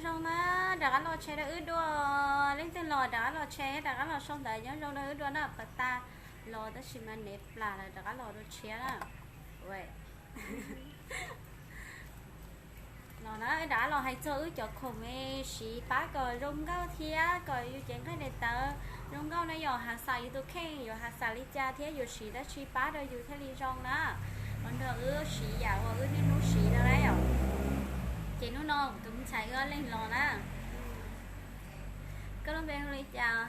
Zoo na, rov qab los tshem rau wb dua, leej twg los rov qab los tshem, rov qab los sau ntawv nyob zoo rau wb dua na, pas tas los tab sis mas nev plas lawm, rov qab los dua tshiab na. Los na, rov qab los hais txog wb cov khoom siv pab kom zoo nkauj thiab kom yus cev nqaij daim tawv zoo nkauj na yom, hav xav yus tus kheej yuav hav xav li cas thiab yus siv dab tsi pab rau yus thiaj li zoo na. Los nrog wb siv yam uas wb niaj hnub siv no na yom. Ces hnub no kuv tus me ntxhais wb ob leeg los na. Koj lub npe hu li cas?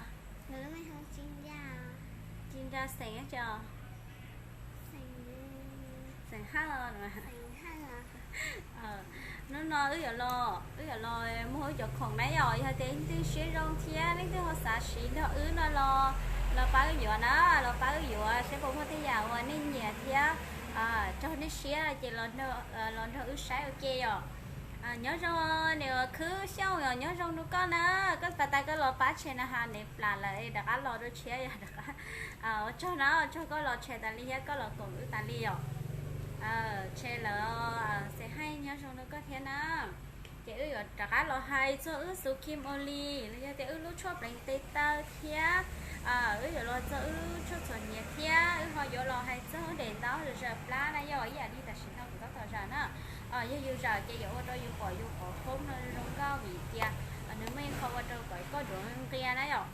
Ci Nra xeem dab tsi os? Xeem Hawj. Hnub no wb yuav los, wb yuav los muag wb cov khoom na yom, yog tias leej twg siab zoo thiab leej twg ho xav siv nrog wb no los, los pab wb yuav na, los pab wb yuav saib puas muaj tej yam uas nej nyiam thiab raug nej siab ces los nrog wb saib ua ke yom. Nyob zoo niam khwb Xyooj yom, nyob zoo rau koj na, koj pas tas koj los pab tshem na has nev plas lawm rov qab los dua tshiab yom, rov qab ua tsaug na, ua tsaug koj los tshem tas li thiab koj los koom wb tas li yom. Tshem lawm, Xeem Hawj nyob zoo rau koj thiab na. Ces wb yuav rov qab los hais txog wb xuv khim ua li los yog tias wb lub tshuaj pleev tes taw thiab wb yuav los txog wb tshuaj txhuam hniav thiab wb ho yuav los hais txog wb daim ntaub zawm plab na yom, ib yam li tam sim no kuv tab tom zawm na. Yog yus zawm ces yuav ua rau yus pom yus qhov hoob no zoo nkauj vim tias nws muaj ib qho ua rau kom koj duav nqia na yom.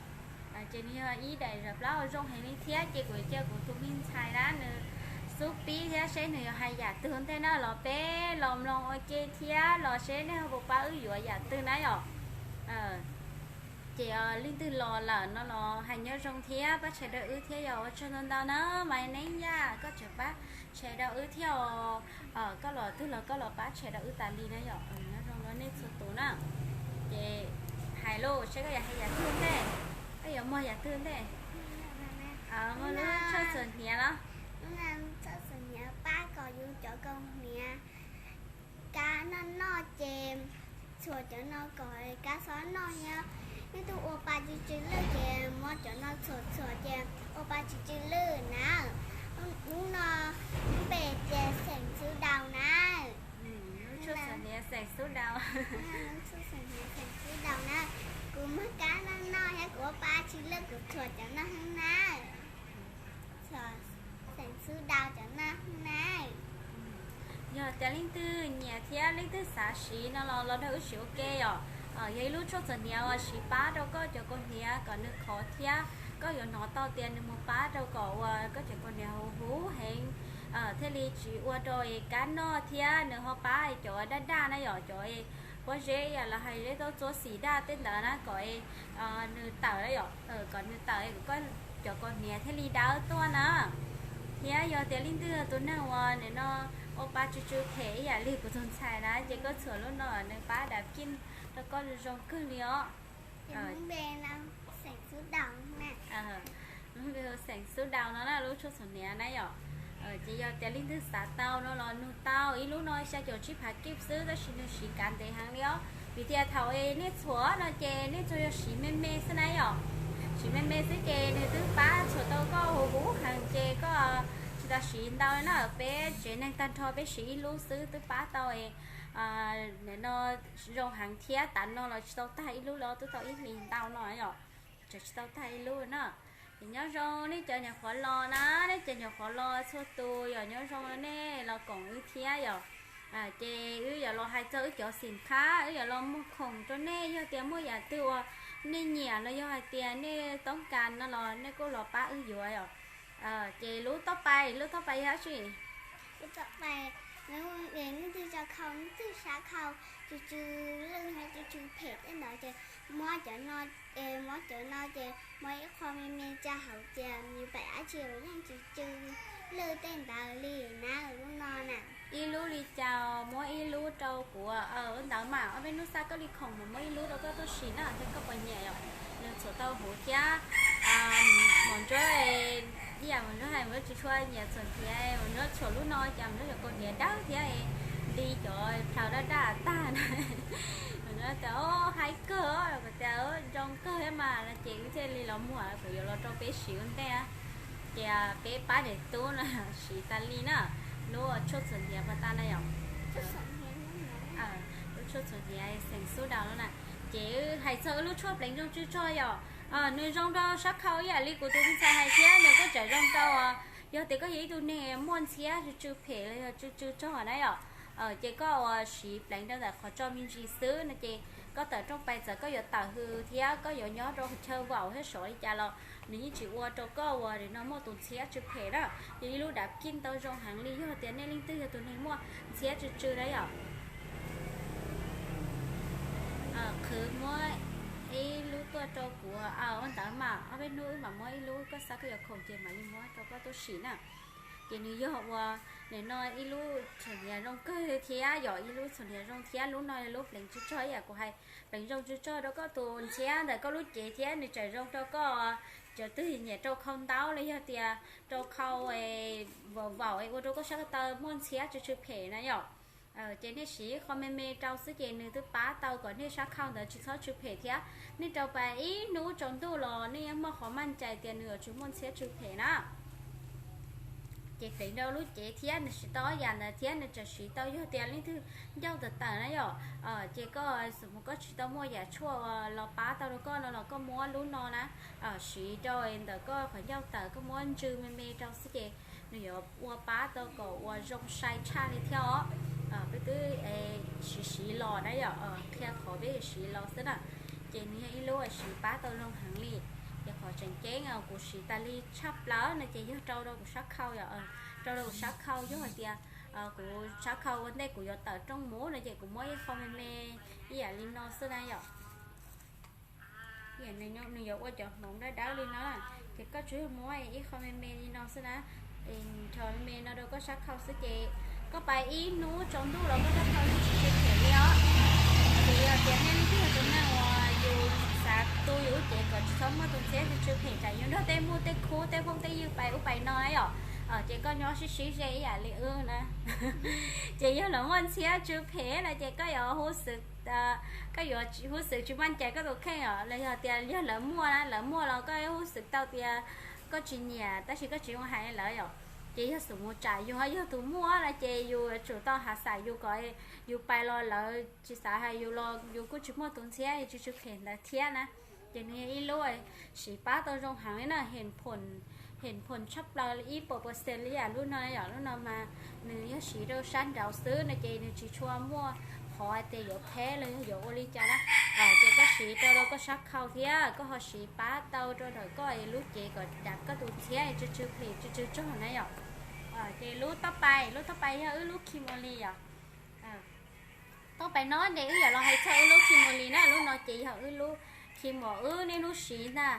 Ces nws yog ib daim zawm plab uas zoo heev li thiab ces kuv cia kuv tus me ntxhais na nws xub pib thiab seb nws yuav hais yam twg ua ntej na, los peb los mloog ua ke thiab los seb nej ho puas pab wb yuav yam twg na yom. Ces leej twg los lawm no los hais nyob zoo thiab pab tshem rau wb thiab yom, ua tsaug ntau ntau na. Mas neeb yaj koj tseem pab tshem rau wb thiab os. Koj los twg los koj los pab tshem rau wb tas li na yom. Nyob zoo rau nej txhua tus na. Ces hais lauj, seb koj yuav hais yam twg ntej, koj yuav muag yam twg ntej? Muag lub tshuaj txhuam hniav los? Tshuaj txhuam hniav pab kom yus cov kaus hniav kab noj noj ces txhuam cov no kom kab xob noj thiab. Nej twb ua pa tsw tsw lwj ces muab cov no txhuam txhuam ces ua pa tsw tsw lwj na. Lub no lub npe tias xeem xub daus na. Lub tshuaj txhuam hniav xeem xub daus. Xeem xub daus na. Kuv muab kab noj noj thiab kuv ua pa tsw lwj kuv txhuam cov no heev na. Xeem xub daus cov no heev na. Yog tias leej twg nyiam thiab leej twg xav siv no los los nrog wb siv ua ke yom. Yog ib lub tshuaj txhuam hniav uas siv pab rau koj cov kaus hniav kom nws khov thiab koj yuav hnov tau tias nws mus pab rau kom uas koj cov kaus hniav huv huv heev, thiaj li tsis ua rau kab noj thiab nws ho pab cov daj daj na yom, cov pob zeb yam los hais zeb taub txuab xim daj tej ntawd na kom nws tawm na yom, kom nws tawm kom koj cov kaus hniav thiaj li dawb tuaj na. Thiab yog tias leej twg tus neeg uas nim no ua pa tsw tsw phem ib yam li kuv tus ntxhais na ces koj txhuam lub no nws pab dam kij rau koj zoo kawg li os. Lub npe hu xeem xub daus no na, lub tshuaj txhuam hniav na yom. Ces yog tias leej twg xav tau no los nug tau, ib lub no xya caum tsib phav kij xwb tab sis nws siv kav ntev heev li os. Vim tias thaum nej txhuam no ces nej tsuas yog siv me me xwb na yom. Siv me me xwb ces nws twb pab txhuam tau koj huv huv heev ces koj tsis tas siv ntau li na. Peb tsev neeg tag nrho peb siv ib lub xwb twb pab tau no zoo heev thiab. Tav no los tsis tau tag ib lub li, twb tau ib hlis ntau no yom, tseem tsis tau tag ib lub na. Ces nyob zoo nej cov nyuam qhuav los na, nej cov nyuam qhuav los txhua tus yom, nyob zoo nej los koom wb thiab yom. Ces wb yuav los hais txog wb cov xim qhab, wb yuav los muag khoom rau nej, yog tias muaj yam twg uas nej nyiam los yog hais tias nej toob kas no los nej kuj los pab wb yuav yom. Ces lub toj pais, lub toj pais yog dab tsi? Lub toj pais, nej twg tso khau, nej twg sab khau, tsw tsw lwj, tsw tsw phem tej ntawd ces muab cov no, muab cov no ces muab ib qho me me tsa hauv ces yus pais dab tsi los yeej tsw tsw lwj tej ntawd li na, lub no na. Ib lub li cas muab ib lub rau kuv, ntawd mas ob peb hnub xa koj li khoom mas muab ib lub rau koj tuaj sim na, thiab koj puas nyiam yom. Nws txhuam tau huv thiab. Maum ntsuab, ib yam maum ntsuab hais maum ntsuab tsis tshua nyiam txhuam hniav, maum ntsuab txhuam lub no cas maum ntsuab cov kaus hniav dawb thiab nti cov plhaws daj daj tag na. Maum ntsuab tias, o, haib kawg, kuv tias zoo kawg thiab mas no ces wb thiaj li los muag, kuv yuav los rau peb siv ua ntej. Ces peb pab niam tub no siv tas li na, lub tshuaj txhuam hniav pas tas na yom. Lub Txhuam Hniav xeem Xub Daus no na. Ces hais txog wb lub tshuaj pleev zoo tsw tsog yom, nws zoo rau sab khau ib yam li kuv tus me ntxhais hais thiab nws kuj tseem zoo rau, yog tias koj yog ib tug neeg muaj ntxhiab tsw tsw phem los yog tsw tsw tsog na yom, ces koj ua siv pleev rau ntawm qhov tso me ntsis xwb no ces koj tawm rooj pais txawm koj yuav tawm hws thiab koj yuav nyob rau chaw vaum thiab sov li cas los nws yeej tsis ua rau koj ua li no muaj tus ntxhiab tsw phem na. Yog ib lub dav kij tau zoo heev li yog tias nej leej twg yog tus neeg muaj ntxhiab tsw tsw na yom. Qhwv muab ib lub tuaj rau kuv, ua ntawd mas ob peb hnub wb mam muab ib lub, koj xav koj yuav khoom ces mam li muab rau koj tuaj sim na. Ces nws yog ua nim no ib lub txhuam hniav zoo kawg thiab yom, ib lub txhuam hniav zoo thiab lub no yog lub pleev tsw tsog ib yam kuv hais, pleev zoo tsw tsog rau koj tus ntxhiab ntawm koj lub cev thiab nws tseem zoo rau koj cov twg nyiam rau khau ntaub los yog tias rau khau vaum vaum ua rau koj sab ko taw muaj ntxhiab tsw tsw phem na yom. Ces nej siv qho me me rau xwb ces nws twb pab tau kom nej sab khau ntawd tsis txhob tsw phem thiab. Nej rau pais ib hnub tsaus ntuj los nej yeej muaj qhov maj cai tias nws yuav tsis muaj ntxhiab tsw phem na. Ces pleev rau lub cev thiab nws siv tau ob yam ntawd thiab nws tseem siv tau yog tias leej twg ncauj tawm tawm na yom. Ces koj xus mus koj tsis tau muaj yam tshuaj los pab tau rau koj no los koj muab lub no na, siv rau ntawm koj qhov ncauj tawm koj muab ntsw me me rau xwb ces nws yuav ua pab tau kom ua zoo sai tshaj li thiab os. Peb twb siv siv los na yom, qhia qhov peb siv los xwb na. Ces nws yog ib lub siv pab tau zoo heev li. Ces qhov tseem ceeb kuv siv tas li tshaj plaws no ces yog rau rau kuv sab khau yom, rau rau kuv sab khau yog hais tias kuv sab khau ua ntej kuv yuav tawm rooj mus no ces kuv muab ib qho me me ib yam li no xwb na yom. Nws yuav ua cov hmoov dawb dawb li no, ces koj tsuas yog muab ib qho me me li no xwb na, nrho me me no rau koj sab khau xwb ces koj pais ib hnub tsaus ntuj los koj sab khau yeej tsis tsw phem li os. Ces yog tias nej leej twg yog tus neeg uas yus xav tu yus lub cev kom tsis txhob muaj tus ntxhiab tsw tsw phem tsam yus nrog tej muj tej khub tej phooj tej ywg pais ub pais no na yom, ces koj nyob sib sib ze ib yam li wb na. Ces yog lawv muaj ntxhiab tsw phem no ces koj yuav huj xwm, koj yuav huj xwm tsis maj cai koj tus kheej os, los yog tias yog lawv muaj na, lawv muaj los koj huj xwm tau tias koj tsis nyiam tab sis koj tsis ua hais lawv yom. Ces yog xus mus tsam yus ho yog tus muaj no ces yus yuav tsum tau hav xam yus kom yus pais los lawv tsis xav hais yus los yus kuj tsis muaj tus ntxhiab tsw tsw phem ntawd thiab na. Ces nws yog ib lub siv pab tau zoo heev li na, hem phoom tshaj plaws ib puas percent li yam lub no yom. Lub no mas nws yog siv rau sab nraud xwb no ces nws tsis tshua muaj qhov tias yuav pheb los yog yuav ua li cas na. Ces koj siv rau rau koj sab khau thiab koj ho siv pab tau rau ntawm koj lub cev kom dav koj tus ntxhiab tsw tsw phem tsw tsw tsog na yom. Ces lub toj pais, lub toj pais yog wb lub Kimberly yom. Toj pais no ces wb yuav los hais txog wb lub Kimberly na, lub no ces yog wb lub Kimberly wb niaj hnub siv ntag.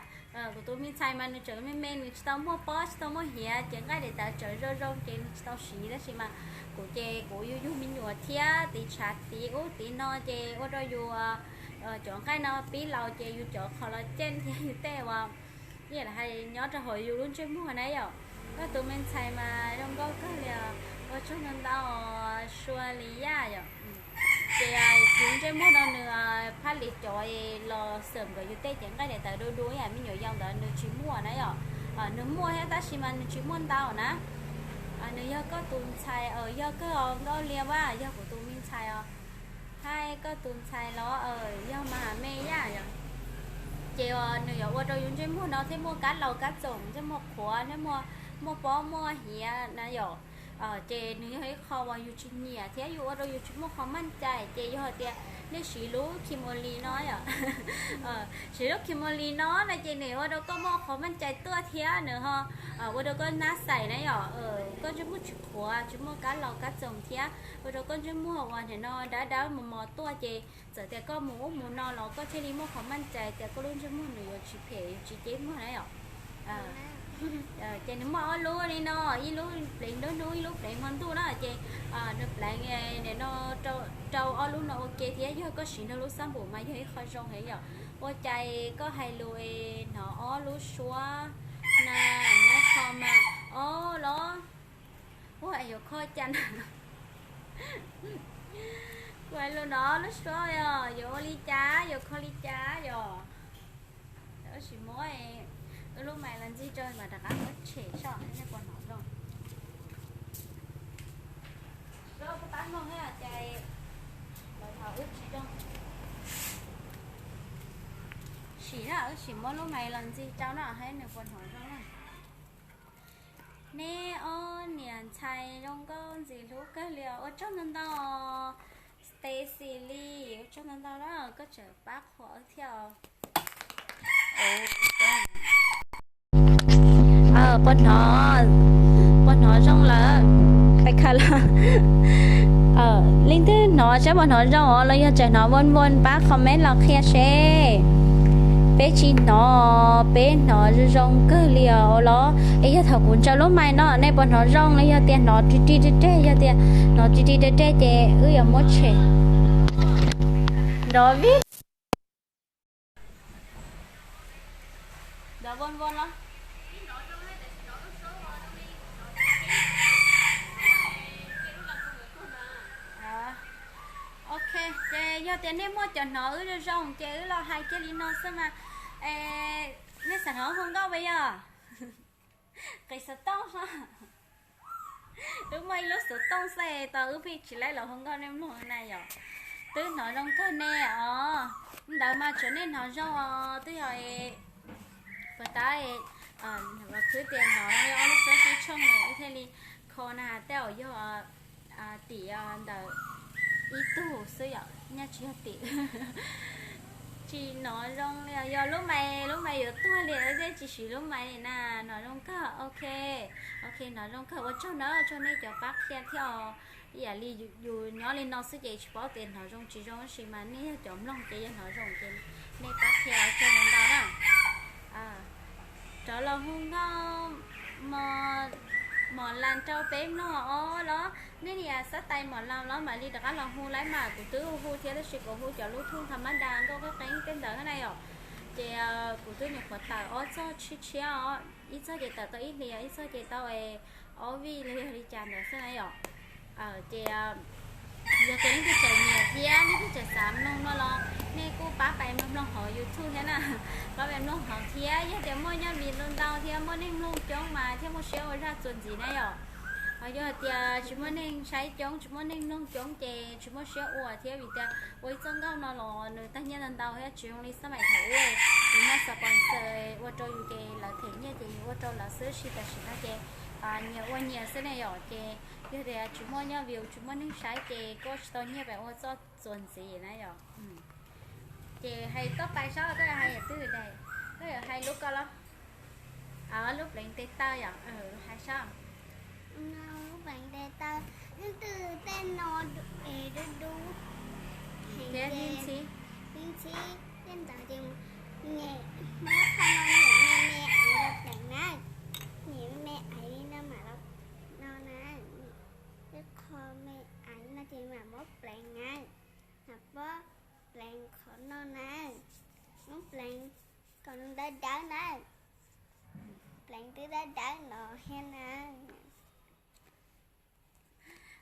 Kuv tus me ntxhais mas nws tseem me me nws tsis tau muaj pob tsis tau muaj hiav ces nqaij daim tawv tseem zoo zoo ces nws tsis tau siv tab sis mas kuv ces kuv yug yug me nyuam thiab tiv tshav tiv ub tiv no ces ua rau yus cov nqaij no pib laus ces yus cov collagen thiab yus tej uas ib yam li hais nyob rau hauv yus lub ntsej muag na yom. Koj tus me ntxhais mas zoo nkauj kawg li os, ua tsaug ntau ntau Sua Li Yaj yom. Ces yus ntsej muag no nws phab li cov los xwm nkawd yus tej cev nqaij daim tawv du du ib yam me nyuam yaus ntawd nws tsis muaj na yom. Nws muaj thiab tab sis mas nws tsis muaj ntau na. Nws yog koj tus ntxhais, yog koj nkauj lias vaj yog kuv tus me ntxhais os. Hais koj tus ntxhais los yog Maha Me Yaj yom. Ces nws yuav ua rau yus ntsej muag no thiaj muaj kab laus kab txoom, ntsej muag qhuav, ntsej muag muaj pob muaj hiav na yom. Ces nws yog ib qho uas yus tsis nyiam thiab yus ua rau yus tsis muaj qhov maj cai ces yog hais tias nej siv lub Kimberly no yom. Siv lub Kimberly no no ces nws ua rau koj muaj qhov maj cai tuaj thiab nws ho ua rau koj nab xais na yom. Koj ntsej muag tsis qhuav tsis muaj kab laus kab txoom thiab ua rau koj ntsej muag uas nim no dawb dawb mos mos tuaj ces txawm tias koj mus ub mus no los koj thiaj li muaj qhov maj cai tias koj lub ntsej muag nws yuav tsis phem yuav tsis ceb muag na yom. Ces nws muaj ob lub li no, ib lub pleev nruab hnub ib lub pleev hmo ntuj na ces nws pleev nim no rau ob lub no ua ke thiab yog koj siv nrog lub xab npum mas yog ib qho zoo heev yom. Ua cas koj hais lus hnov ob lub suab na, muab kho mas ob los ua yuav kho cas na. Kuv hais lus hnov lub suab yog yuav ua li cas yuav kho li cas yom. Tab sis muab wb lub mais los ntxig rau mas rov qab muab tshem soj nej puas hnov zoo. Lub pab mloog na ces lawv thaum Sim na, wb sim muab lub mais los ntxig rau na, saib nws puas hnov zoo na. Neb ob niam ntxhais zoo nkauj ntxim hlub kawg li os. Ua tsaug ntau ntau, Stacy Lee, ua tsaug ntau ntau na, koj tseem pab qhuas wb thiab os. Puas hnov, puas hnov zoo lawm? Peb kha lawm. Leej twg hnov saib puas hnov zoo os los yog tseem hnov npau npau pab comment los qhia seb. Peb tsis hnov, peb hnov zoo zoo kawg li os los. Es yog thaum kuv ntsaws lub mais no nej puas hnov zoo los yog tias hnov ri ri reg reg, yog tias hnov ri ri reg reg ces wb yuav muab tshem. Nrov vij. Nrov npau npau los. Ok, ces yog tias nej muaj cov hnov wb zoo zoo ces wb los hais kiag li no xwb mas. Nej xav hnov hu nkauj puas yog? Qis xov tooj. Wb muaj ib lub xov tooj xwb tau wb pheej tsis laib los hu nkauj nej mloog na yom. Twb hnov zoo kawg ne os. Ntawd mas tsuav nej hnov zoo os, twb yog puas tab los khwb tias hnov ob lub suab tib tshooj ne wb thiaj li kho na tej zaum yog tim ntawm ib tug xwb yom, nyaj tsis yog tim. Tsis hnov zoo li, yog lub mais, lub mais yuav tuag li thiaj tsis siv lub mais li na. Hnov zoo kawg, ok. Ok, hnov zoo kawg, ua tsaug na, tsaug nej cov pab qhia thiab os. Ib yam li yus nyob li no xwb ces tsis paub tias hnov zoo tsis zoo tab sis mas nej yog cov mloog ces yog hnov zoo ces nej pab qhia ua tsaug ntau ntau na. Rov los hu nkauj mos las rau peb mloog os los, nej niam xab tais mos las los mam li rov qab los hu lawm mas kuv twb hu thiab tab sis kuv hu cov lub thub tha mab das nkauj qeeb qeeb tej ntawd na yom. Ces kuv twb nyuam qhuav tawm ob txoj tshiab tshiab os, ib txoj ces tawm tau ib hlis, ib txoj ces tau ob vij los yog li cas ntawd xwb na yom. Ces yog tias leej twg tseem nyiam thiab leej twg tseem xav mloog no los nej kuj pab pais mloog mloog hauv YouTube thiab na, pab pais mloog hauv thiab. Yog tias muaj nyob vim ntau ntau thiab muaj neeg mloog coob mas thiaj muaj siab ua zaj txuas ntxiv na yom. Ho yog hais tias tsis muaj neeg saib coob, tsis muaj neeg mloog coob ces tsis muaj siab ua thiab vim tias ua ib txoj nkauj no los nws tag nyiaj ntau ntau thiab tsis zoo li xab maim thaum ub, yus muaj sponsor ua rau yus ces lawv them nyiaj ces yus ua rau lawv xwb, tab sis tam sim no ces nyias ua nyias xwb ne yom. Ces yog tias tsis muaj nyob view tsis muaj neeg saib ces koj tsis tau nyiaj pais ua txoj txuas ntxiv na yom. Ces hais koj pais saib koj yuav hais yam twg, koj yuav hais lub ko los, lub pleev tes taw yom, hais saib. Lub pleev tes taw, leej twg tej no es dub dub, heev ces ntxhib, tej ntawd ces nyem, muab qho no nyem me me aiv los pleev na, nyem me me aiv li no mam los no na, ib qho me aiv no ces mam muab pleev na, mam muab pleev qhov no na, muab pleev kom nws dawb dawb na, pleev twb dawb dawb no thiab na.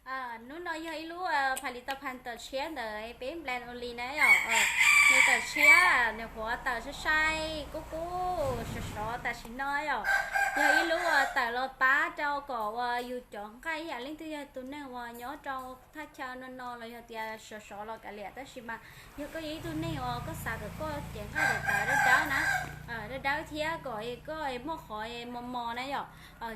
Hnub no yog ib lub pha li tau pha tawm tshiab ntawm peb nplan ua li na yom. Nws tawm tshiab, nws qhuav tawm sai sai kub kub sov sov tam sim no yom. Yog ib lub uas tawm los pab rau kom uas yus cov nqaij ib yam leej twg yog tus neeg uas nyob rau thaj chaw no no los yog tias sov sov los kav liam, tab sis mas yog koj yog ib tug neeg uas koj xav kom koj cev nqaij tawv tawv dawb dawb na, dawb dawb thiab kom koj muaj qhov mos mos na yom,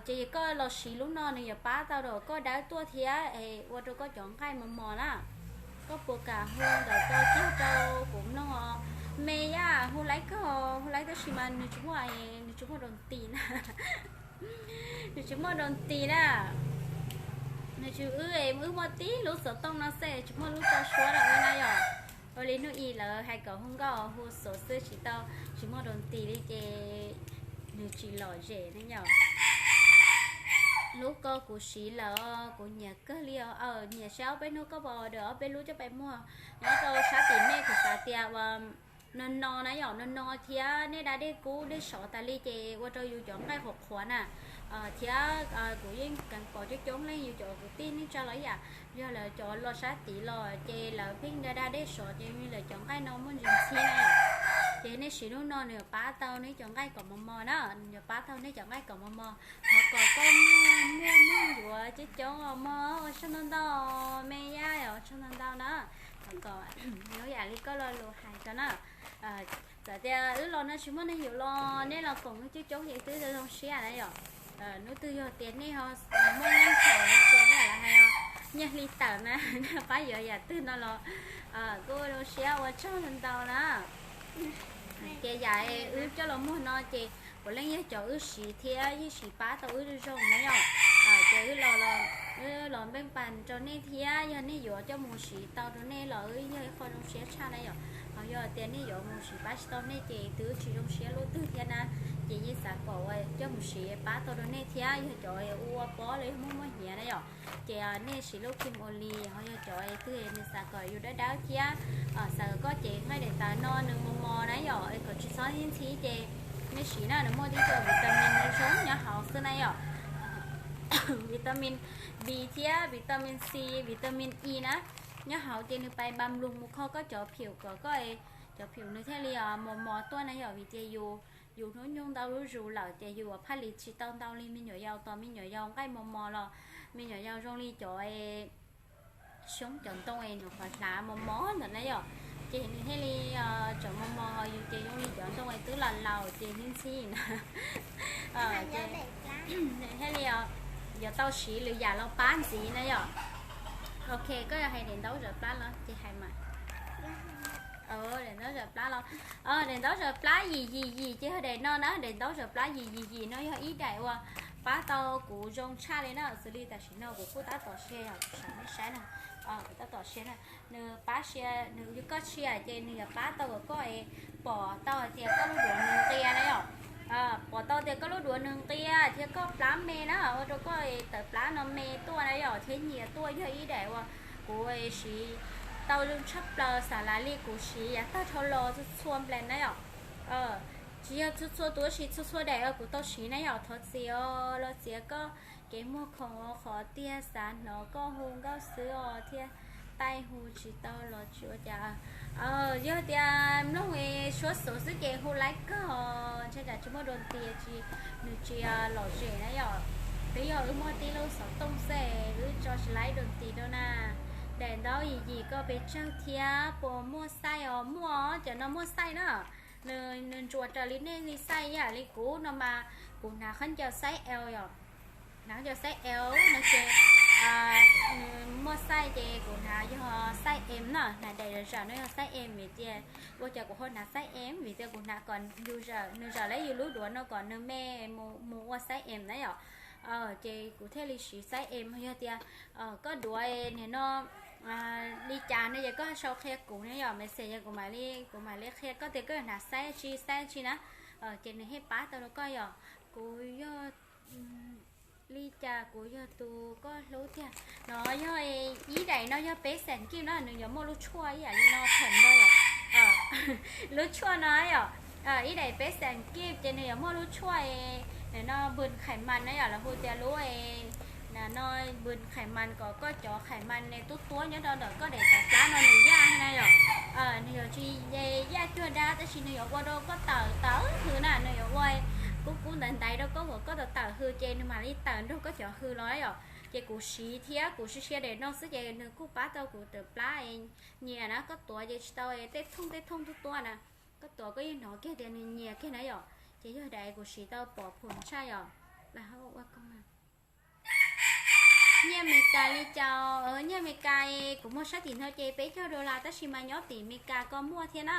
ces koj los siv lub no nws yuav pab tau rau koj dawb tuaj thiab ua rau koj cov nqaij mos mos na. Koj puas kam hu ntawm ko kiag rau kuv mloog os. Me yaj hu laib kawg, hu laib tab sis mas nws tsis muaj, nws tsis muaj rau nti na. Nws tsis muaj rau nti na. Nws tsis, wb, wb muaj tib lub xov tooj no xwb tsis muaj lub tso suab rau wb na yom. Ua li hnub ib lawv hais kom hu nkauj hu xov xwb tsis tau, tsis muaj rau nti li ces nws tsis lom zem ne yom. Lub ko kuv siv lawm, kuv nyiam kawg li os. Nyiam saib ob peb hnub koj pom order ob peb lub coj pais muag nyob rau sab tim nej, kuv xav tias ua no no na yom, no no thiab nej da dej kub dej sov tas li ces ua rau yus cov nqaij qhuav qhuav na. Thiab kuv yeej keev pom coob coob leej yus cov kwv tij neej tsa los ib yam, yog lawv cov los sab tid los ces lawv pheej da da dej sov ces lawv cov nqaij no muaj ntsis ntxhiab na. Ces nej siv lub no nws yuav pab tau nej cov nqaij kom mos mos na, nws yuav pab tau nej cov nqaij kom mos mos. Thov kom koj muaj muaj neeg yuav coob coob os mog. Ua tsaug ntau ntau me yaj, ua tsaug ntau ntau na. kom yog yam li koj lo lus hais rau na. Txawm tias wb los no tsis muaj neeg yuav los nej los koom coob coob ces twb zoo siab na yom. Hnub twg yog tias nej ho muaj nyiaj thaum tias nej lam hais nyiaj hli tawm na, nej pab yuav yam twg no los kuj zoo siab ua tsaug ntau na. Ces yam wb coj los muag no ces puav leej yog cov wb siv thiab yeej siv pab tau wb zoo na yom. Ces wb los, wb los npeej pas rau nej thiab yog nej yuav coj mus siv tau rau nej los wb yog ib qho zoo siab tshaj na yom. Ho yog tias nej yuav mus siv pab tsis tau nej ces twb tsis zoo siab luaj twg thiab na. Ces yeej xav kom coj mus siv pab tau rau nej thiab yog cov ua pob los yog muaj muaj hnyiav na yom. Ces nej siv lub cream ua li ho yog cov twg nws xav kom yus dawb dawb thiab xav kom koj cev nqaij daim tawv no nws mos mos na yom, kom tsis txhob ntxhib ntxhib ces nej siv na, nws muaj tib co vitamin zoo nyob hauv xwb na yom. Vitamin B thiab vitamin C, vitamin E na, nyob hauv ces nws pais npas lus mus kho koj cov phim kom koj cov phim nws thiaj li mos mos tuaj na yom. Vim tias yus, yus hnub nyoog ntau lub zus lawm ces yus ua phaj li tsis tau ntau li me nyuam yaus, tos me nyuam yaus nqaij mos mos los me nyuam yaus zoo li cov xyoob cov ntoo es nws qhuav hlav mos mos ntawm na yom. Ces nws thiaj li tseem mos mos, yus ces zoo li cov ntoo es twb los laus ces ntxhib ntxhib na. Ces thiaj li yuav tau siv lwm yam los pab ntxiv na yom. Ok, koj yog hais daim ntaub zawv plab los ces hais mas. Daim ntaub zawv plab los, daim ntaub zawv plab yim yim yim ces yog daim no na, daim ntaub zawv plab yim yim yim no yog ib daim uas pab tau kuv zoo tshaj li na. Xws li tam sim no kuv kuj tab tom sia, yog kuv saib nej saib na, kuv tab tom sia na. Nws pab sia, nws yog koj sia ces nws yuav pab tau kom koj pom tau hais tias koj lub duav nws nqia na yom. Pom tau tias koj lub duav nws nqia thiab koj plab me na, ua rau koj tawv plab no me tuaj na yom, thiab nyias tuaj. Yog ib daim uas kuv siv tau zoo tshaj plaws, xav li kuv siv yav tag dhau los txhua txhua nplas na yom. Tsis yog txhua txhua tus, tab sis txhua txhua daim uas kuv tau siv na yom. Thov txim os, los txiav koj kev muag khoom os, qhov tiag xav hnov koj hu nkauj xwb os thiab. Taij hu tsis tau los tsis ua cas. Yog tias mloog suab xuv xwb ces hu laib kawg os, ntshe cas tsis muaj dua nti, tsis, nws tsis lom zem na yom. Twb yog wb muaj tib lub xov tooj xwb wb tso tsis laib dua nti rau na. Daim ntaub yim yim koj pes tsawg thiab puas muaj xaij os? Muaj, cov no muaj xaij na. Nws ntsuas raws li nej li xaij, ib yam li kuv no mas kuv hnav khaub ncaws xaib L yom. Hnav khaub ncaws xaib L no ces nws muaj xaij ces kuv hnav yog xaij M na, hnav daim zawm no yog xaib M vim tias, ua cas kuv ho hnav xaib M vim tias kuv hnav kom yus zawm, nws zawm lawm yus lub duav no kom nws me mus ua xaib M na yom. Ces kuv thiaj li siv xaib M. Yog tias koj duav nim no li cas no ces koj sau qhia kuv na yom, message kuv mam li, kuv mam li qhia koj tias koj yuav hnav xaib tsi xaib tsi na. Ces nws thiaj pab tau rau koj yom. Kuv yog li cas kuv yog tus koj hlub tiag. No yog ib daim no yog peb xees kib na, nws yuav muaj lub tshuaj ib yam li no thawm ntau yom. Lub tshuaj no yom, ib daim peb xees kib ces nws yuav muaj lub tshuaj no npws khais mas na yom, lawv hu tias lub no npws khais mas kom koj cov khais mas tub tuab nyob rau ntawm koj daim tawv plab no nws yaj na yom. Nws yuav tsis yaj cuag dab tab sis nws yuav ua rau koj tawm tawm hws na, nws yuav ua kub kub ntaiv ntaiv rau koj kom koj tawm tawm hws ces nws mam li tawm nrog koj cov hws los yom. Ces kuv siv thiab kuv siv sia daim no xwb ces nws kuj pab tau kuv tawv plab nyias na. Koj tuav ces tsis tau tej thooj tej thooj tub tuab na, koj tuav koj yeej hnov kiag tias nws nyias kiag na yom. Ces yog daim kuv siv tau pom phum tshaj yom. Nyiaj Amelikas li cas? Nyiaj Amelikas kuv muag sab tim no ces peb caug dollar tab sis mas nyob tim Amelikas ko muaj thiab na.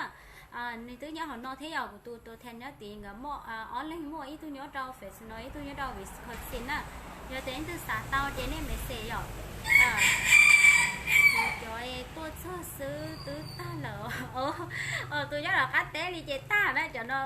Nws twb nyob hauv no thiab yom, kuv tus tuav thaj nyob tim nkawd muaj ob leeg, muaj ib tug nyob rau Fresno, ib tug nyob rau Wisconsin na. Yog tias leej twg xav tau ces nej message yom. Cov tuaj txog xwb twb tag lawm. Tus nyob rov qab teb li ces tag na, cov no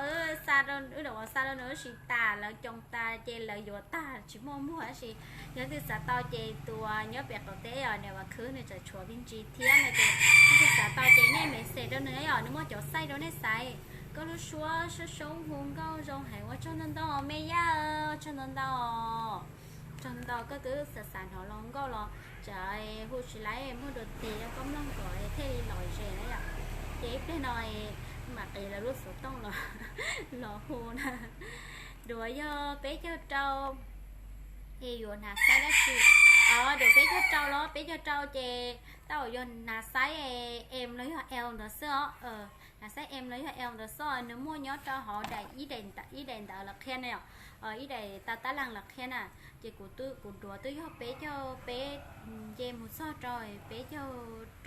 xa rau wb, xa rau nws wb siv tas, lawv coo tas ces lawv yuav tag tsis muaj muag tab sis yog leej twg xav tau ces tus nyob pem qaum teb yom, niam Vam Khwb nws tseem tshuav me ntsis thiab no ces leej twg xav tau ces nej message rau nws yom, nws muaj cov xaij rau nej xaiv. Koj lub suab soob soob hu nkauj zoo heev, ua tsaug ntau ntau me yaj, ua tsaug ntau ntau. Tsaug ntau, koj twb xav xav hnov los nkauj los tsam hu tsis laib muaj dua nti rau koj mloog kom thiaj li lom zem na yom. Ces ib pliag no mam qiv lawv lub xov tooj los, los hu na. Duav yog peb caug rau, es yuav hnav xaib dab tsi? Duav peb caug rau los peb caug rau ces Tab sis yog hnav xaiv M los yog L ntawd xwb os. Hnav xaiv M los yog L ntawd xwb, nws muaj nyob rau hauv daim ib daim ntawv lawv qhia na yom. Ib daim tab tab laj lawv qhia na. Ces kuv duav twb yog peb caug peb, nce mus txog rau peb caug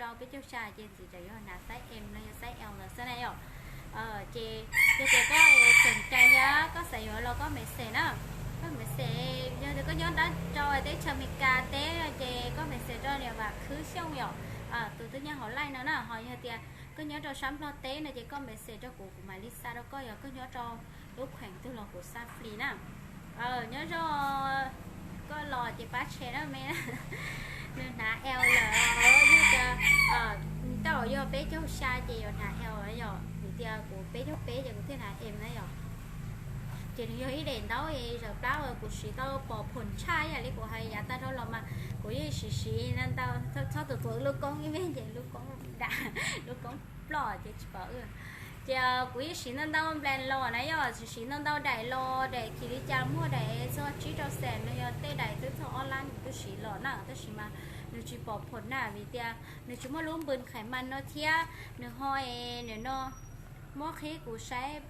rau peb caug xya, ces ntxiv tseem yog hnav xaiv M los yog xaiv L ntawd xwb na yom. Ces yog tias koj tseem cai thiab koj xav yuav los koj message na. Koj message, yog tias koj nyob ntab rau teb chaws Amelikas teb no ces koj message rau niam Vam Khwb Xyooj yom. Tus twb nyob hauv live no na, ho yog tias koj nyob rau sab Nplog teb no ces koj message rau kuv, kuv mam li xa rau koj, yog koj nyob rau lub kheem twg los kuv xa free na. Nyob zoo, koj los ces pab share na me. Nws hnav L lawm, yog tias tab sis yog peb caug xya ces yuav hnav L yom, vim tias kuv peb caug peb ces kuv thiaj hnav M na yom. Ces nws yog ib daim ntaub zawm plab uas kuv siv tau pom phom tshaj ib yam li kuv hais yav tag dhau los mas kuv yeej siv siv ntau ntau, txhob tus tuav lub koob ib me ces lub koob dam, lub koob ploj ces tsis pom. Ces kuv yeej siv ntau ntau brand los na yom, siv siv ntau ntau daim los, daim Khiv Li Cas muaj daim txog tsib rau xees no, yog tej daim twb txog ob lab kuv twb siv los na, tab sis mas nws tsis pom phom na, vim tias nws tsis muaj lub npws khais mas no thiab nws ho es nim no muab qhib kuv saib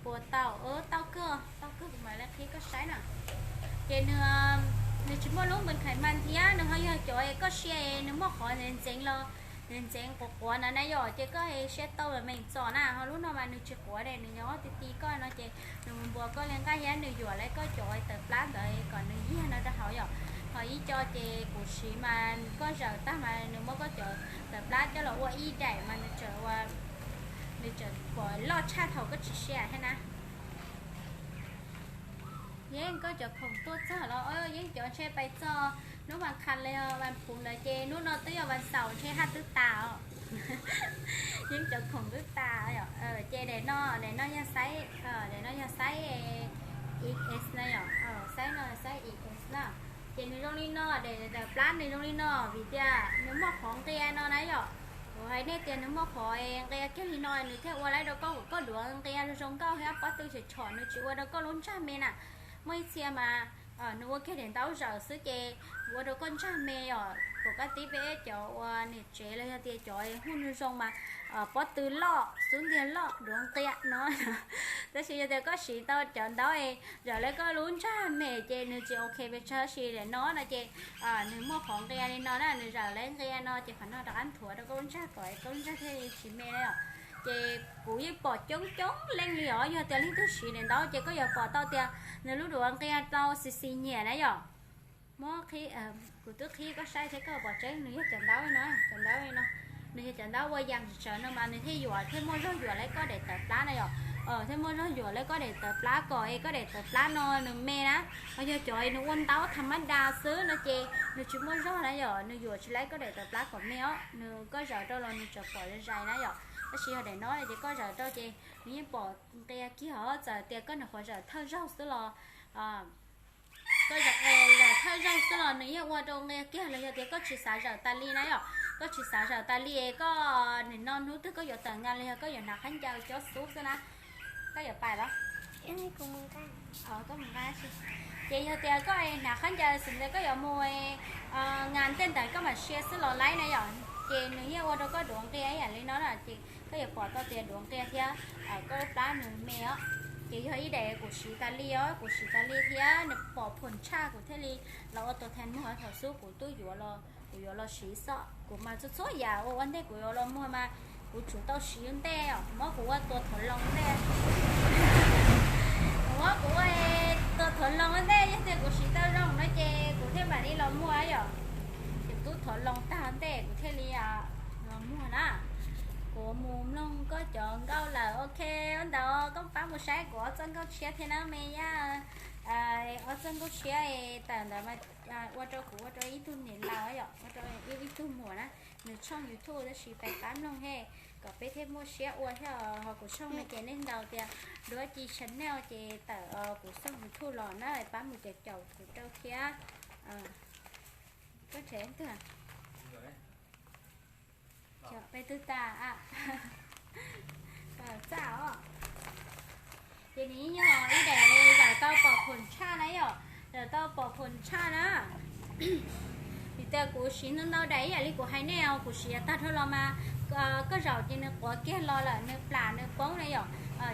puas tau, tau kawg, tau kawg kuv mam li qhib koj saib na. Ces nws, nws tsis muaj lub npws khais mas thiab nws ho yog cov es koj sia es nws muaj qhov ntxeev ntxeev los, ntxeev ntxeev quav quav na na yom, ces koj siab tau los meem txom na, ho lub no mas nws tsis quav ne, nws yog ob ti ti koj no ces nws npuas koj li nqaij thiab nws yuam lawv koj cov tawm plab ntawd kom nws yiag no rau hauv yom. Ho ib co ces kuv siv mas koj zawm tag mas nws muab koj cov tawm plab coj los ua ib daim mas nws tseem ua, nws tseem pom loj tshaj thaum koj tsis sia thiab na. Yeeb, koj cov khoom tuaj txog los? Yeeb cov ntshe pais txog hnub vas qhas los yog vas phuv ntawd ces hnub no twb yog vas xaum ntshe haj twb tas os. Yeeb cov khoom twb tas. Ces daim no, daim no yog xaiv, daim no yog xaiv X S na yom, xaiv no xaiv X S na. Ces nws zoo li no, daim tawm plab nws zoo li no vim tias nws muaj qhov nqia no na yom. Kuv hais nej tias nws muaj qhov nqia kiag li no nws thiaj ua laib rau koj kom koj duav nqia zoo nkauj thiab pob tw tshom tshom, nws tsis ua rau koj lub ntsag me na. Muaj ib txhia mas nws ua kiag daim ntaub zawm xwb ces ua rau koj ntsag me os. Kuv koj tib peb cov ua niam tsev los yog tias cov hu nws zoo mas pob tw loj, xub ntiag loj, duav nqia no. Tab sis yog tias koj siv tau cov ntaub es zawm lawv koj lub ntsag me ces nws tsis ok pes tsawg, tab sis daim no no ces nws muaj qhov nqia li no na, nws zawm lawv nqia no ces qhov no rov qab nthuav rau koj lub ntsag kom koj lub ntsag thiaj li tsis me na yom. Ces kuv yeej pom coob coob leej li os, yog tias leej twg siv daim ntaub ces koj yuav pom tau tias nws lub duav nqia tau xis xis nyiam na yom. Muab qhib, kuv twb qhib koj saib thiab koj pom tseeb, nws yog cov ntaub no, cov ntaub no, nws yog cov ntaub ua yam tsawv no mas nws thiaj yuam, thiaj muaj zog yuam lawv koj daim tawv plab na yom. Thiaj muaj zog yuam lawv koj daim tawv plab kom es koj daim tawv plab no nws me na. Ho yog cov nws ua ntaub tham mab da xwb no ces nws tsis muaj zog na yom, nws yuam tsis lawv koj daim tawv plab kom me os, nws koj zawm rau los nws tseem pom zais zais na yom. Tab sis yog daim no ces koj zawm rau ces nws yeej pom nqia kiag os, txawm tias koj nyuam qhuav zawm thawj zaug xwb los koj zawm, zawm thawj zaug xwb los nws yeej ua rau nqia kiag los yog tias koj tsis xav zawm tas li na yom. Koj tsis xav zawm tas li, koj nim no hnub twg koj yuav tawm nkas los yog koj yuav hnav khaub ncaws cob xub xwb na, koj yuav pais los? Ces yog tias koj hnav khaub ncaws xwb ntawd koj yuav mus nkas tej ntawd koj mam sia xwb los laib na yom. Ces nws yeej ua rau koj duav nqia ib yam li no na, ces koj yuav pom tau tias duav nqia thiab koj lub plab nws me os. Ces yog ib daim kuv siv tas li os, kuv siv tas li thiab nws pom phom tshaj kuv thiaj li los ua tus thaj muag thaum xub kuv twb yuav los, kuv yuav los siv xwb. Kuv mas txhua txhua yam ua ua ntej kuv yuav los muag mas kuv tsum tau siv ua ntej os, kuv muab kuv ua tua thov loo ua ntej. Kuv muab kuv ua tua thov loo ua ntej, yog tias kuv siv tau zoo no ces kuv thiaj mam li los muag yom. Ces kuv twb thov loo tag ua ntej kuv thiaj li los muag na. Kuv mus mloog koj cov nkauj lawm, ok, ua ntawd koj pab mus saib kuv ob txoj nkauj tshiab thiab na me yaj. Ob txoj nkauj tshiab tawm ntawd mas ua rau kuv ua rau ib tug niam laus yom, ua rau ib tug muam na, nws tshooj YouTube tab sis pab pab mloog he, kom peb thiaj muaj siab ua thiab. Ho kuv tshooj no ces nej ntaus tias Duab Ci Channel ces tawm kuv tshooj YouTube los na, pab mus caum caum kuv rau thiab. Koj tseem twg? Peb twb tas. Txaj os. Ces nws yeej yog ib daim zawm tau pom phom tshaj na yom, zawm tau pom phom tshaj na. Vim Kuv siv ntau ntau daim ib yam li kuv hais nej os, kuv siv tag dhau los mas koj zaum ces nws quav kiag los lawm, nws plam nws poob na yom.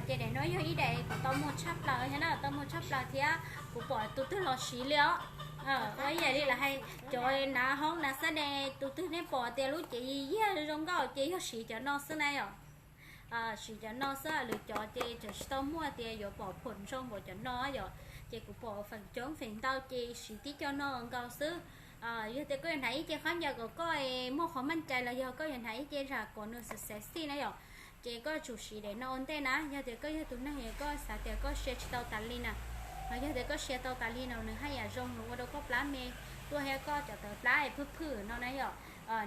Ces daim no yog ib daim kuv tau muag tshaj plaws thiab na, tau muag tshaj plaws thiab kuv pom tus twg los siv li os. Ua ib yam li lawv hais cov nav hoob nav xab de, tus twg nej pom tias lub cev yiag zoo nkauj ces yog siv cov no xwb na yom. Siv cov no xwb, lwm cov ces tseem tsis tau muaj tias yuav pom phom zoo npaum cov no yom. Ces kuv pom feem coob feem ntau ces siv tib co no nkaus xwb. Yog tias koj yuav hnav ib ce khaub ncaws kom koj muaj qhov meej cai los yog koj yuav hnav ib ce zam kom nws sexy na yom, ces koj tsum siv daim no ua ntej na. Yog tias koj yog tus neeg koj xav tias koj sia tsis tau tas li na, yog tias koj sia tau tas li no nws haj yam zoo, nws ua rau koj plab me tuaj thiab koj cov tawv plab phwj phwj no na yom.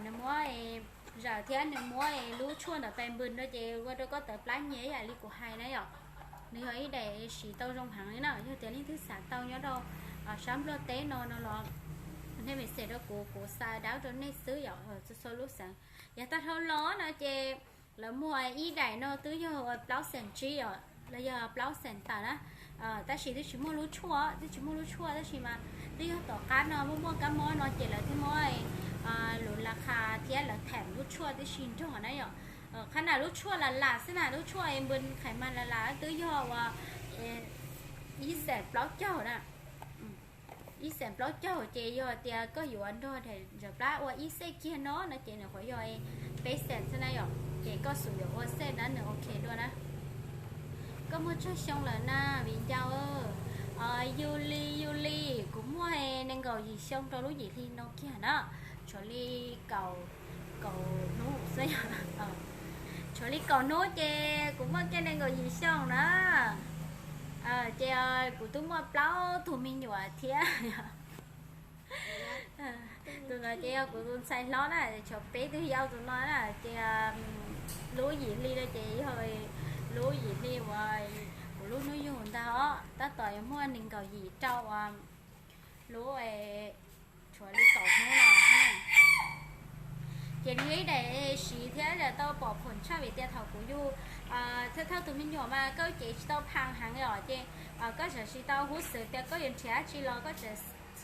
Nws muab zawm thiab nws muab lub tshuaj ntawm pes npws no ces ua rau koj tawv plab nyias ib yam li kuv hais na yom. Nws yog ib daim siv tau zoo heev li na. Yog tias leej twg xav tau nyob rau sab Nplog teb no no los nej message rau kuv, kuv xa dab rau nej xwb yom, txhua txhua lub xeev. Yav tag dhau los no ces lawv muag ib daim no twb yog plaub xees tsib yom, los yog plaub xees tawm na. Tab sis twb tsis muaj lub tshuaj, twb tsis muaj lub tshuaj tab sis mas twb yog tom qab no muaj muaj kab mob no ces lawv thiaj muab lus la kha thiab lawv tham lub tshuaj tib si nrog na yom. Qhov na lub tshuaj lam lam xwb na, lub tshuaj npws qhais mas lam lam twb yog uas ib xees plaub caug na. Ib xees plaub caug ces yog tias koj yuav nrog daim zawm plab ua ib xej kiag no no ces nws qhuav yog peb xees xwb na yom, ces koj xum yuav ua xej na nws ok dua na. Koj muaj tsawg xyoo lawm na viv ncaus? Yus li yus li, kuv muaj nees nkaum yim xyoo rau lub yim hli no kiag na. Tshuav li kaum, kaum hnub xwb, tshuav li kaum hnub ces kuv muaj kiag nees nkaum yim xyoo na. Ces kuv twb muaj plaub tug me nyuam thiab. Tus no ces yog kuv tus ntxhais hlob na, tshuav peb tug yau tus no na ces lub yim hli no ces yog lub yim hli uas kuv lub hnub yug ntag os, tab tom yuav muaj nees nkaum yim rau lub, tshuav li kaum hnub no. Ces nws yog ib daim siv thiab tau pom phom tshaj vim tias thaum kuv yug thawj thawj tus me nyuam mas koj cev tsis tau pha heev os, ces koj tseem tsis tau hub xwm tias koj yuav nrhiav dab tsi los koj tseem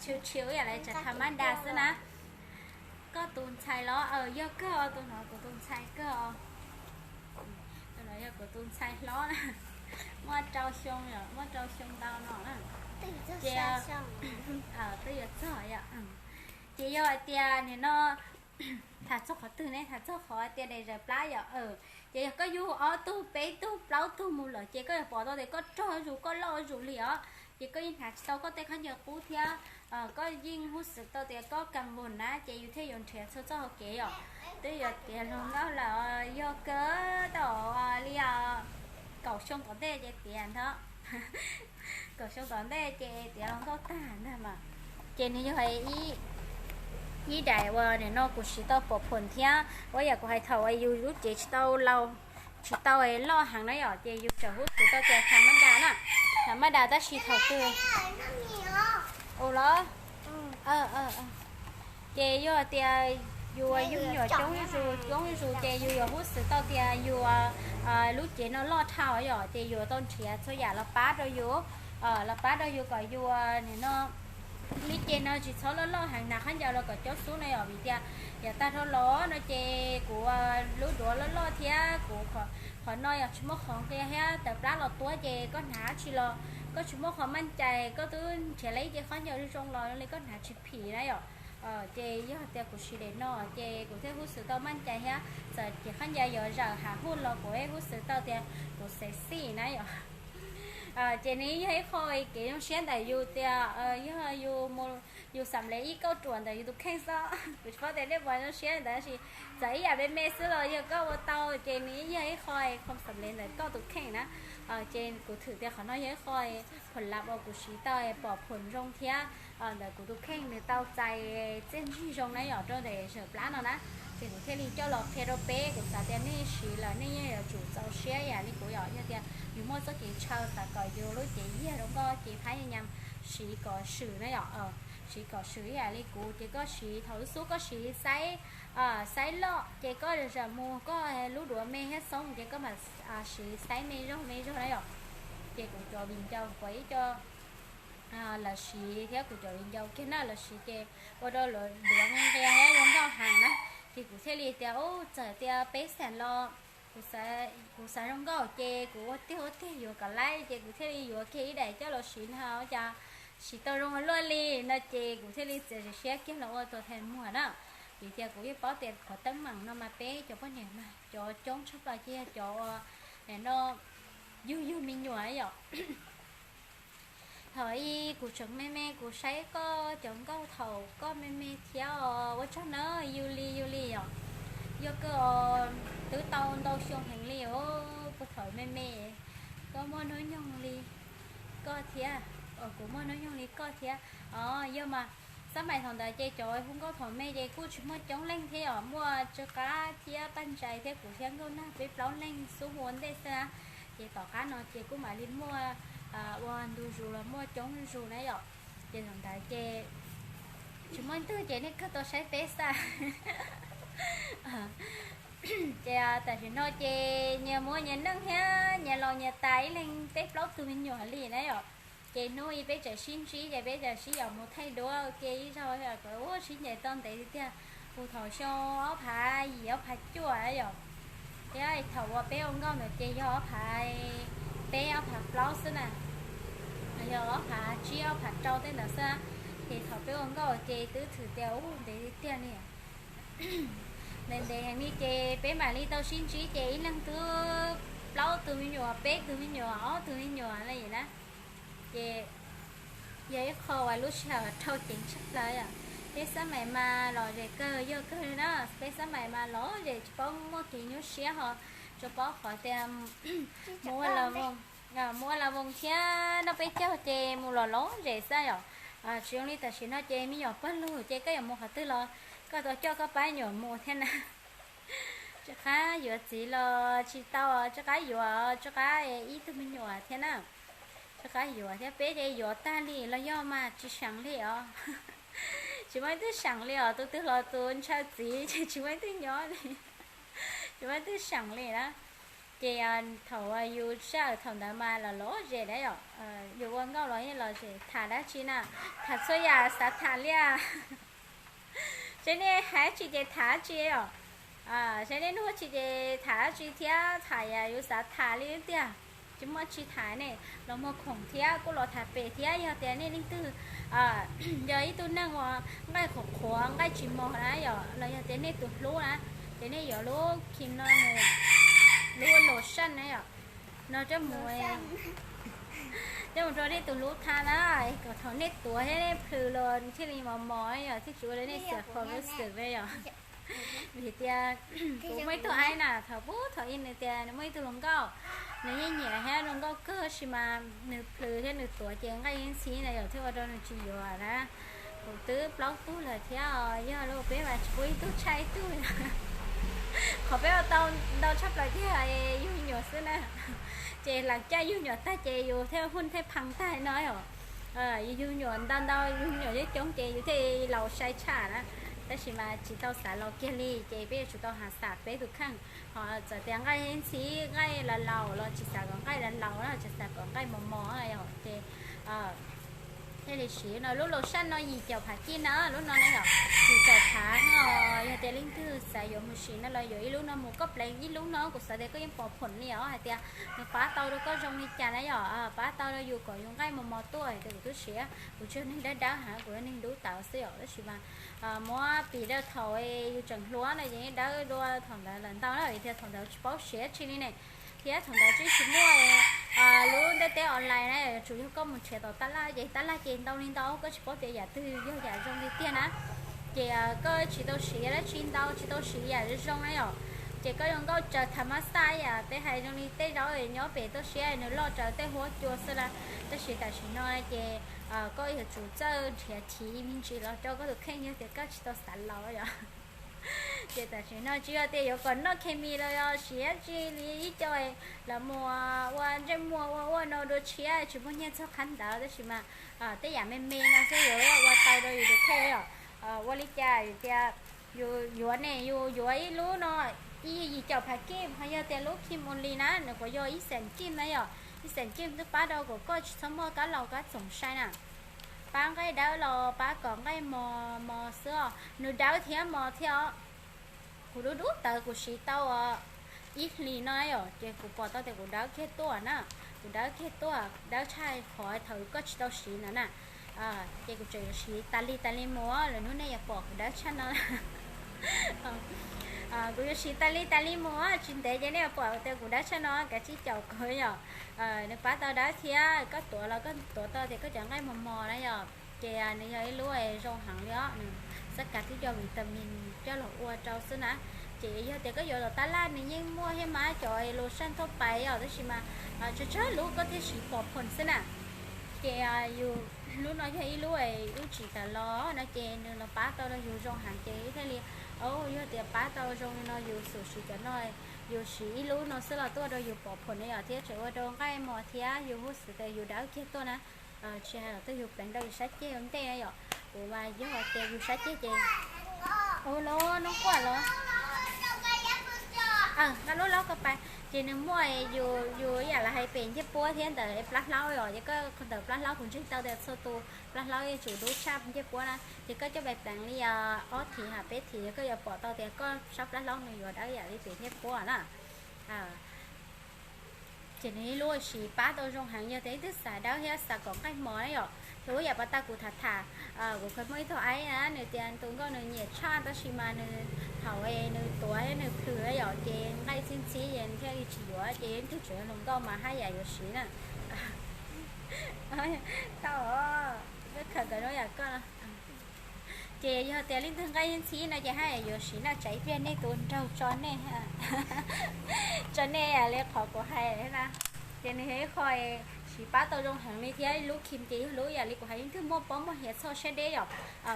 chill chill ib yam li tseem tham mab da xwb na. Koj tus ntxhais los? Yog kawg os, tus no kuv tus ntxhais kawg os. Tus no yog kuv tus ntxhais hlob na, muaj rau xyoo, muaj rau xyoo ntau no na. Ces twb yuav txog yom. Ces yog hais tias nim no tham txog qhov twg ne, tham txog qhov tias daim zawm plab yom. Ces yog koj yug ob tug peb tug plaub tug mus lawm ces koj yuav pom tau tias koj rog zus koj loj zus li os, ces koj yeej hnav tsis tau koj tej khaub ncaws qub thiab koj yeej hub xwm tau tias koj kas voos na ces yus thiaj yuav nrhiav txhua txoj hauv kev yom. Twb yuav tiav hluas nkauj lawm, yog kawg tau li kaum xyoo tom ntej ces tiav ntag. Kaum xyoo tom ntej ces tiav hluas nkauj tag ntag mas. Ces nws yog ib daim uas nim no kuv siv tau pom phom thiab ua yam kuv hais thaum uas yus lub cev tsis tau laus, tsis tau loj heev na yom, ces yus tseem hub xwm tau tias tham mab da na, tham mab da tab sis thaum twg ua los ces yog tias yus yug me nyuam coob zuj zus, coob zuj zus ces yus yuav hub xwm tau tias yus lub cev no loj dhau yom, ces yus tau nrhiav txhua yam los pab rau yus, los pab rau yus kom yus nim no lub cev no tsis txhob loj loj heev, hnav khaub ncaws los kom cob xub na yom, vim tias yav tag dhau los no ces kuv lub duav loj loj thiab kuv qhov no yog tsis muaj qhov nqia thiab tawv plab los tuab ces koj hnav dab tsi los koj tsis muaj qhov meej cai, koj twb nrhiav lawm ib ce khaub ncaws zoo zoo los li koj hnav tsis phim na yom. Ces yog tias kuv siv daim no ces kuv thiaj hub xwm tau meej cai thiab txawm cev khaub ncaws yuav zawm hav huj los kuv yeej hub xwm tau tias kuv sexy na yom. Ces nws yog ib qho kev zoo siab ntawm yus tias yog yus xam lev ib kauj ruam ntawm yus tus kheej xwb. Kuv tsis paub tias nej puas zoo siab ntawd tab sis txawm ib yam me me xwb los yog koj ua tau ces nws yeej yog ib qho xam lev ntawm koj tus kheej na. Ces kuv thwm tias qhov no yog ib qho phuam lab uas kuv siv tau pom phom zoo thiab ntawm kuv tus kheej nws tau txais txiaj ntsig zoo na yom rau ntawm zawm plab no na. Ces kuv thiaj li coj los qhia rau peb, kuv xav tias nej siv lawm nej yeej yuav tsum txaus siab ib yam li kuv yom, yog tias yus muaj txoj kev ntshaw xav kom yus lub cev yiag rau koj ces phab nyam siv kom swm na yom. Siv kom swm ib yam li kuv ces koj siv thaum lub xub koj siv xaib, xaib loj ces koj zam mus koj lub duav me thiab xoob ces koj mam siv xaib me zog me zog na yom. Ces kuv cov viv ncaus kuv ib co lawv siv thiab kuv cov viv ncaus kiag na lawv siv ces ua rau lawv duav nqia thiab yuav nkauj heev na. Ces kuv thiaj li tias, u, txawm tias peb xees los kuv xav zoo nkauj ces kuv ua tiag ua tiag yuav kom laib ces kuv thiaj li yuav kiag ib daim coj los siv no, cas siv tau zoo ua luaj li no ces kuv thiaj li txiav txim siab kiag los ua tus thais muag na. Vim tias kuv yeej paub tias qhov teeb meem no mas peb cov poj niam mas cov coob tshaj plaws ces yog cov uas no yug yug me nyuam yom. Thaum ub kuv tseem me me kuv saib koj cov nkauj thaum koj me me thiab os, ua tsaug na, yus li yus li yom. Yog koj twb tau ntau xyoo heev li os, puag thaum me me koj muaj hnub nyoog li koj thiab, kuv muaj hnub nyoog li koj thiab os. Yog mas xab mais thaum ntawd ces cov hu nkauj thaum me ces kuj tsis muaj coob leej thiab yom, muaj Tsw Qab thiab Paj Ntsais thiab kuv thiab Nkauj Nag peb plaub leej xub hu ua ntej xwb na. Ces tom qab no ces kuj mam li muaj ua ntu zus los muaj coob zuj zus na yom. Ces thaum ntawd ces tsis muaj leej twg ces nej kawg tau saib peb xwb. Ces tam sim no ces nyias muaj nyias neej thiab nyias laus nyias tas ib leeg peb plaub tug me nyuam li na yom. Ces hnub ib peb tseem sib ntsib ces peb tseem sib yaum mus thaij duab ua ke ib zaug kom ua sib ncaim tau ntev tiag tiag. Puag thaum xyoo ob phav yim ob phav cuaj yom, thiab thaum uas peb ua nkauj ntawd ces yog ob phav peb ob phav plaub xwb na, yog ob phav tsib ob phav rau tej ntawd xwb. Ces thaum peb ua nkauj ces twb thwm tias ub ntev tiag tiag li. Ntev ntev heev li ces peb mam li tau sib ntsib ces ib leeg twb plaub tug me nyuam, peb tug me nyuam, ob tug me nyuam li na. Ces yog ib qho uas lub sij hawm dhau ceev tshaj plaws yom. Peb xab mais mas lom zem kawg yog kawg li na, peb xab mais mas lom zem tsis paub muaj kev nyuaj siab ho, tsuas paub qhov tias mus ua la voos, mus ua la voos thiab noj peb caug ces mus los lom zem xwb yom. Tsis zoo li tam sim no ces me nyuam pawg lug ces koj yuav mus qhov twg los koj tau coj koj pab me nyuam mus thiab na. Tsw Qab yuav txiv los tsis tau, Tsw Qab yuav, Tsw Qab ib tug me nyuam thiab na. Tsw Qab yuav thiab peb ces yuav tag li los yog mas tsis seem li os. Tsis muaj ib tug seem li os, tus twg los tus ntshaw txiv ces tsis muaj ib tug nyob li. Tsis muaj ib tug seem li na. Ces thaum yus sij hawm thaum ntawd mas los lom zem na yom, yus ua nkauj los yeej lom zem tham dab tsi na, tham txhua yam xav tham li. Saib nej hais dab tsi ces tham dab tsi os. Saib nej nug dab tsi ces tham dab tsi thiab tham yam yus xav tham li tiag. Tsis muaj dab tsi tham ne, los muag khoom thiab kuj los tham pem thiab. Yog tias nej leej twg yog ib tug neeg uas nqaij qhuav qhuav nqaij tsis mos na yom, los yog tias nej tus hlub na, ces nej yuav lub cream no, lub lotion na yom, no coj mus, coj mus rau nej tus hlub tha na, kom thaum nej tuav thiab nej plhws los thiaj li mos mos yom, thiaj tsis ua rau nej xiam khuam lub xwm na yom. Vim tias kuv muaj ib tug aib na, thaum puag thaum ub nws tias nws muaj ib tug hluas nkauj, nws yeej nyiam thiab hluas nkauj kawg tab sis mas nws plhws thiab nws tuav ces nqaij yeej ntxhib na yom, thiaj ua rau nws tsis yuav na. Kuv twb plaub tug lawm thiab os, yog li peb mas tsis pub ib tug tshaij ib tug. Qhov peb ua tau ntau tshaj plaws tiag yug me nyuam xwb na. Ces lam caj yug me nyuam tag ces yus thiaj hu thiaj pha tag no os. Yus yug me nyuam ntau ntau, yug me nyuam coob coob ces yus thiaj laus sai tshaj na. Tab sis mas tsis tau xav laus kiag li ces peb yuav tsum tau has xam peb tus kheej. Ho txawm tias nqaij ntxhib nqaij laus laus los tsis xav kom nqaij laus laus na, tsis xav kom nqaij mos mos yom, ces thiaj li siv no. Lub lotion no yim caum phav kij na, lub no na yom, yim caum phav no. Yog tias leej twg xav yuav mus siv no los yuav ib lub no mus, koj pleev ib lub no kuv xav tias koj yeej pom phoom li os, hais tias nws pab tau rau koj zoo li cas na yom, pab tau rau yus kom yus nqaij mos mos tuaj. Ces kuv twb siv, kuv tsis yog neeg dawb dawb heev, kuv yog neeg dub tawv xwb yom, tab sis mas muab piv rau thaum yus tseem hluas no ces dawb dua thaum ntawd lawm ntau na, vim tias thaum ntawd tsis paub siv dab tsi li ne. Thiab thaum ntawd tsis muaj lub ntiaj teb online na, yuav tsum yog koj mus nrhiav tom tab laj, ces tab laj ces ntau li ntau, koj tsis paub tias yam twg yog yam zoo li tiag na. Ces koj tsis tau siv dab tsi ntau, tsis tau siv yam zoo zoo na yom, ces koj zoo nkauj raws tham mas xaj yam peb hais zoo li tej zaub nyob pem toj siab nws loj raws tej huab cua xwb na. Tab sis tam sim no ces koj yuav tsum txawj nrhiav chiv me ntsis los rau koj tus kheej yog tias koj tsis tau xav laus yom. Ces tam sim no tsis yog tias yuav kom noj khes mis los yog siv dab tsi li ib co los mus ua ntsej muag ua ua no dua tshiab tsis muaj nyiaj txog qhov ntawd, tab sis mas tej yam me me no xwb yuav ua tau rau yus tus kheej yom. Ua li cas tias yus yuav ne, yus yuav ib lub no ib yim caum phav kij, ho yog tias lub kij mus li na nws kuj yog ib xees kij na yom, ib xees kij twb pab rau kom koj tsis txhob muaj kab laus kab txoov sai na. pab nqaij dawb los pab kom nqaij mos mos xwb os, nws dawb thiab mos thiab os. Kuv dub dub tawv kuv siv tau ib hlis no yom, ces kuv pom tau tias kuv dawb kiag tuaj na, kuv dawb kiag tuaj, dawb tshaj qhov thaum koj tsis tau siv ntawd na. Ces kuv tseem yuav siv tas li tas li mus, lwm hnub nej yuav pom kuv dawb tshaj no. Kuv yuav siv tas li tas li mus, tsis ntev ces nej yuav pom tias kuv dawb tshaj no, kav tsij caum kuv yom. Nws pab tau dawb thiab, koj tuav los koj tuav tau tias koj cov nqaij mos mos na yom. Ces nws yog ib lub zoo heev li os, nws xab kav twb cov vitamin coj los ua rau xwb na. Ces yog tias koj yuav tom tab laj nws yeej muaj thiab mas, cov lotion thoj pais yom, tab sis mas tsawg tsawg lub koj thiaj siv pom phoom xwb na. Ces yus lub no yog ib lub wb tsim tas los no ces nws los pab tau rau yus zoo heev ces wb thiaj li, yog tias pab tau zoo li no yus xub siv cov no, yus siv ib lub no xwb los tuaj rau yus pom phoom na yom, thiab tseem ua rau nqaij mos thiab yus huj xwv tias yus dawb kiag tuaj na. Tsis hais los twb yus pleev rau yus sab ceg ua ntej na yom. Kuv mas yog tias yus sab ceg ces, ua los noj quaj los, nqa lub laub ko pais. Ces nws muaj, yus yam li hais pem ncej puab thiab ntawm plab hlaub os, ces koj ntawm plab hlaub kuv ntseeg tau tias txhua tus plab hlaub yeej tsum dub tshaj ncej puab na. Ces koj coj pais pleev li ob thiv ha peb thiv koj yuav pom tau tias koj sab plab hlaub nws yuav dawb yam li pem ncej puab na. Ces nws ib lub siv pab tau zoo heev, yog tias leej twg xav dawb thiab xav kom nqaij mos na yom, ces ua yam pas tas kuv tham tham, kuv kheev muaj ib tug aib na, nws tias tus nkauj nws nyiam tshaj tab sis mas nws thaum nws tuav nws plhws na yom, ces nqaij txhib ntxhib es nws thiaj li tsis yuav, ces leej twg tseem yog hluas nkauj mas haj yam yuav siv na. Tau, koj khaws kom zoo yam koj. Ces yog tias leej twg nqaij ntxhib no ces haj yam yuav siv na, tsam ib pliag nej tus nraug tso nej, tso nej yam li qhov kuv hais na. Ces nws yog ib qho siv pab tau zoo heev li thiab lub cream ces yog lub yam li kuv hais, leej twg muaj pob muaj hiav txhoj siab deb yom,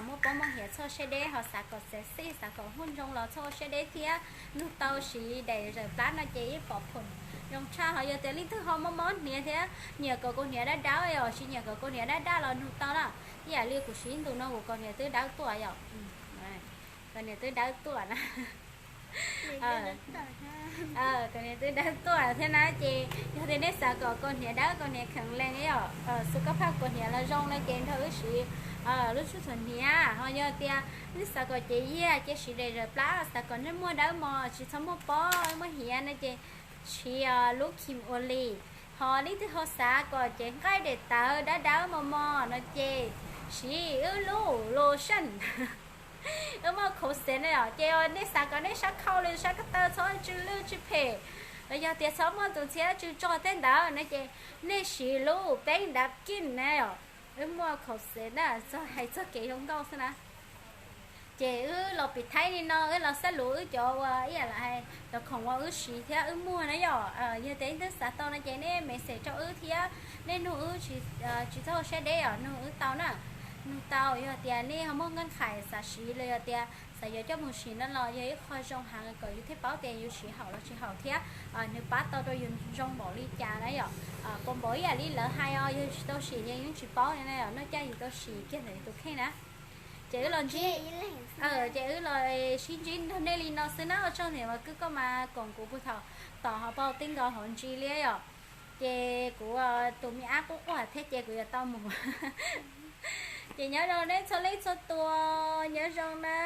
muaj pob muaj hiav txhoj siab deb ho xav kom sexy xav kom huj ntsoog los txhoj siab deb thiab nug tau siv daim zaws plab no ces yeej pom phoom zoo tshaj. Ho yog tias leej twg ho mob mob hniav thiab nyiam kom kaus hniav dawb dawb os, tsis nyiam kom kaus hniav dawb dawb los nug tau na. Ib yam li kuv siv ntu no kuv kaus hniav twb dawb tuaj yom. Kaus hniav twb dawb tuaj na. Kaus hniav twb dawb tuaj thiab na, ces yog tias nej xav kom kaus hniav dawb kaus hniav kheev lees yom, xwb koj phaj kaus hniav los zoo no ces nrog wb siv lub tshuaj txhuam hniav. Ho yog tias nej xav kom cev yiag ces siv daim zaws plab, xav kom ntsej muag dawb mos tsis txhob muaj pob muaj hiav no ces siv lub cream ua li. Ho leej twg ho xav kom cev nqaij daim tawv dawb dawb mos mos no ces siv wb lub lotion. Wb muaj khaus xev na yom, ces nej xav kom nej sab khau li sab ko taw txhob tsw lwj tsw phem, los yog tias txhob muaj tus ntxhiab tsw tsog tej ntawd no ces nej siv lub peeb dav kij na yom. Wb muaj khaus xev na, txog hais txog kev zoo nkauj xwb na. Ces wb los pim thaib li no, wb los xab lus wb cov uas ib yam li hais cov khoom uas wb siv thiab wb muag na yom. Yog tias leej twg xav tau no ces nej message rau wb thiab nej nug wb tsis txhob siab deb os, nug wb tau na. Nug tau, yog tias nej ho muaj nkauj nqhais xav siv los yog tias xav yuav coj mus siv no los yog ib qho zoo heev kom yus thiaj paub tias yus siv haum los tsis haum thiab nws pab tau rau yus zoo npaum li cas na yom. Puas npaum ib yam li lawv hais os, yog tsis tau siv ces yeej tsis paub na yom, noj caj yus tau siv kiag ntawm yus tus kheej na. Ces wb los ntsib, ces wb los sib ntsib nrog nej li no xwb na, ua tsaug niam mas kwj koj mas koom kuv puag thaum tom ho pau teb nkaus hauv ntsis li yom. Ces kuv tus me ab quaj quaj thiab ces kuv yuav tau mus. Ces nyob zoo nej txhua leej txhua tus, nyob zoo na.